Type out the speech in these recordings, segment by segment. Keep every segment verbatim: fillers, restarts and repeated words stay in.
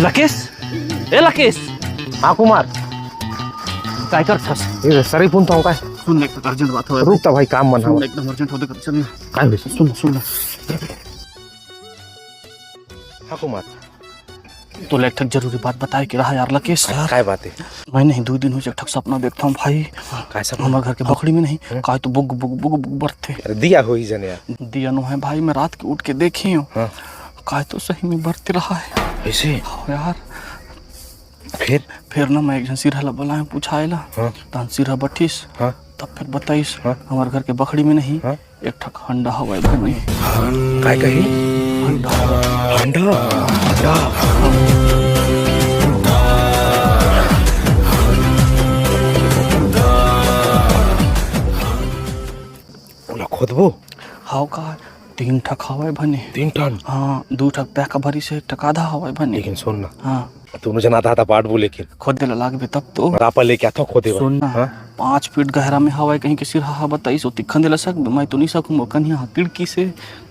लकेश, ए लकेश। हाँ कुमार। काय करथस? ये सरी पुन था काय? सुन, एक urgent बात हो। रुक ता भाई, काम मन सुन, हवा। एकदम urgent होते कर, चल ना। काय होइस? सुन, सुन ना। हाँ कुमार। तोला एक ठक जरूरी बात बताए के रहा यार लकेश। काय बात है? मैं नहीं, दू दिन हो एक ठक सपना देखता हूँ भाई। काय सपना? हमर घर के बखड़ी में नहीं, हम्म। काय तो बुग बुग बुग बुग बरथे। अरे दिया हो ही जने यार। दिया नो है भाई, मैं रात के उठ के देखी हूँ। हाँ। काय तो सही में बरते रहा है। ऐसे? हाँ यार। फिर? फिर ना मैं एक झन सिरहा ला बुलाए, पूछाए ला। हाँ। तहन सिरहा बठिस। हाँ। तब फिर बताइस, हाँ। हमर घर के बखड़ी में नहीं, हाँ। एक ठक हंडा हवय बने। काय कही? हंडा। हंडा। हंडा। ओला खोदबो? हाव का? तीन ठक हवय बने। तीन ठन? हाँ, दू ठक पैक भरी से एक ठक आधा हवय बने। लेकिन सुन ना। हाँ। दोनों जन आधा आधा बांटबो, लेकिन खोदे ला लागबे तब तो। रापा लेके आथव खोदे बर। सुन ना, हाँ? पाँच फीट गहरा में हवय कहीं के सिरहा हा बताइस, ओती खंदे ला सकबे? मैं तो नहीं सकूँ, वो कनिहा हा किड़की से।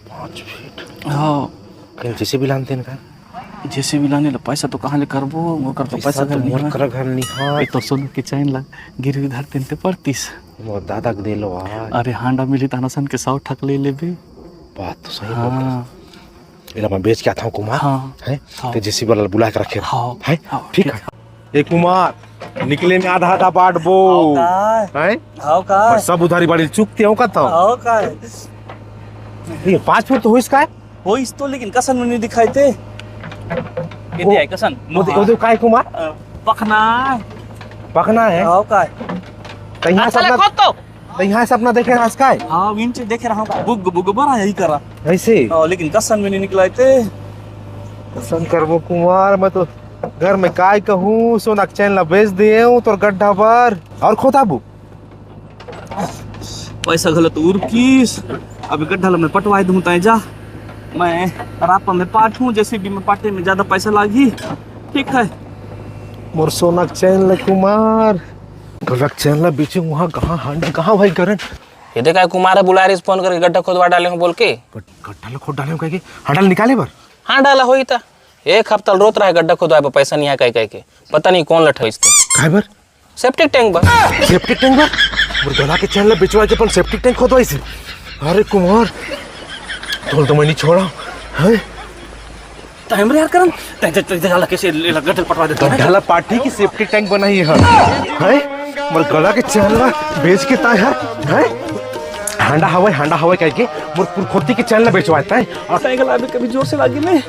पाँच फीट? हाँ। कहीं जेसीबी लानते हैं का? जेसीबी लाने ला पैसा तो कहाँ ले करबो? मोर कर तो पैसा पैसा तो घर नहीं मोर है। कर घर नहीं है। ये तो सोना के चैन ला गिरवी धर तेन ते पड़तीस। मोर दादा के दे लो आज। अरे हांडा मिली ताना सन के सौ ठक ले लेबे। बात तो सही बोल रहा। हाँ। एला मैं बेच के आथव कुमार, हाँ। हैं? हाँ। ते जेसीबी वाला बुला के रखे। हाँ। हैं? हाँ, ठीक ठीक है। है। ए कुमार, निकले में आधा आधा बांटबो। हाव का? हैं? हाव का? बस सब उधारी बाड़ी चुकते हो का तो? हाव का? ये पाँच फीट तो होइस का? होइस तो, लेकिन कसन में नहीं दिखाई ते। ये वो दे, कसन? वो दे, वो दे, काय कुमार? अ, पखना। पखना है? हाव का? तैयार आ, साले सपना खोद तो। त इहाँ सपना देखे हस काय? हाँ, विंच देखे रहा हूँ। बुग, बुग बड़ा यही करा। ऐसे? हाँ, लेकिन कसन में नहीं निकला ते। कसन करबो कुमार, मैं तो घर में काय कहूँ, सोना के चैन ला बेच दिए हूँ तोर गड्ढा बर। और खोदाबू? पैसा घलो तो उरकीस। अभी गड्ढा ला मैं पटवाए दूँ, तय जा। मैं रापा में पाटूँ, जेसीबी में पाटे में ज्यादा पैसा लागी। ठीक है। मोर सोना के चैन ला कुमार। गलत चैन ला बेचे, वहाँ कहाँ हांडी, कहाँ भाई करंट? ये देखा, कुमार बुला रही फोन करके, गड्ढा खोदवा डाले हो बोल के। गड-, गड्ढा ला खोद डाले हो कह के? हांडा ला निकाले बर? हांडा ला होई था। एक हफ्ता रोत रहा है गड्ढा खोदवाए पर, पैसा नहीं है कह कह के। पता नहीं कौन लठा इसके। काय बर? सेप्टिक टैंक बर। सेप्टिक टैंक बर? मोर गला के चैन ला बेचवा के अपन सेप्टिक टैंक खोदवाइस। अरे कुमार, तोल तो मैं नहीं छोड़ा। हैं? त हमरे यार करन, तै, तै, तै, तै, जाला कैसे ले लगा, गड्ढा पटवा देता है। गड्ढा ला पाटी की सेप्टिक टैंक बनाई है, हैं? मोर गला के चैन ला बेच के ताय है, हैं? हांडा हवय, हांडा हवय कह के मोर पुरखोती के चैन ला बेचवाता है। और साइकिल अभी कभी जोर से लागी नहीं।